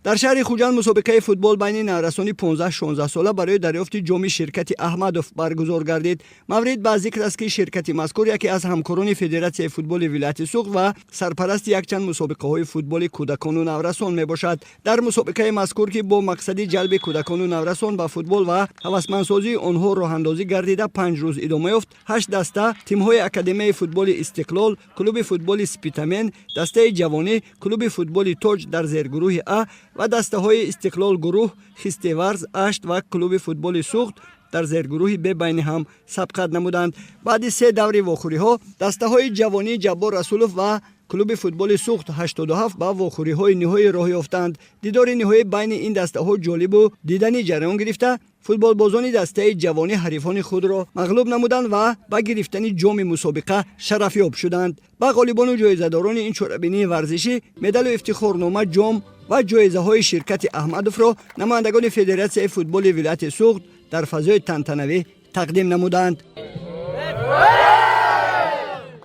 Дар шаҳри Хуҷанд мусобиқаи футбол байни наврасони 15-16 сола барои дарёфти ҷоми ширкати Аҳмадов баргузор гардид. Маврид ба зикр аст, ки ширкати мазкур яке аз ҳамкорони Федератсияи футболи вилояти Суғд ва сарпарасти якчанд мусобиқаҳои футболи кӯдакону наврасон мебошад. Дар мусобиқаи мазкур, ки бо мақсади ҷалби кӯдакону наврасон ба футбол ва ҳавасмандсозии онҳо роҳандозӣ гардида, 5 рӯз идома ёфт, ҳашт даста: тимҳои Академияи футболи Истиқлол, клуби футболи Спитамен, дастаи ҷавонӣ, клуби футболи Тоҷ дар зергурӯҳи А ва дастаҳои Истиқлол гурӯҳ, Хистеварз, Ашт ва клуби футболи Суғд дар зергурӯҳи Б байни ҳам сабқат намуданд. Баъди се даври вохӯриҳо дастаҳои ҷавонии Ҷаббор Расулов ва клуби футболи Суғд 87 ба вохӯриҳои ниҳоӣ роҳ ёфтанд. Дидори ниҳоӣ байни ин дастаҳо ҷолибу диданӣ ҷараён гирифта, футболбозони дастаи ҷавонӣ ҳарифони худро мағлуб намуданд ва ба гирифтани ҷоми мусобиқа шарафёб шуданд. Ба ғолибону ҷоизадорони ин чорабинии варзишӣ медалу ифтихорнома, ҷом ва ҷоизаҳои ширкати Аҳмадовро намояндагони Федератсияи футболи вилояти Суғд дар фазои тантанавӣ тақдим намуданд.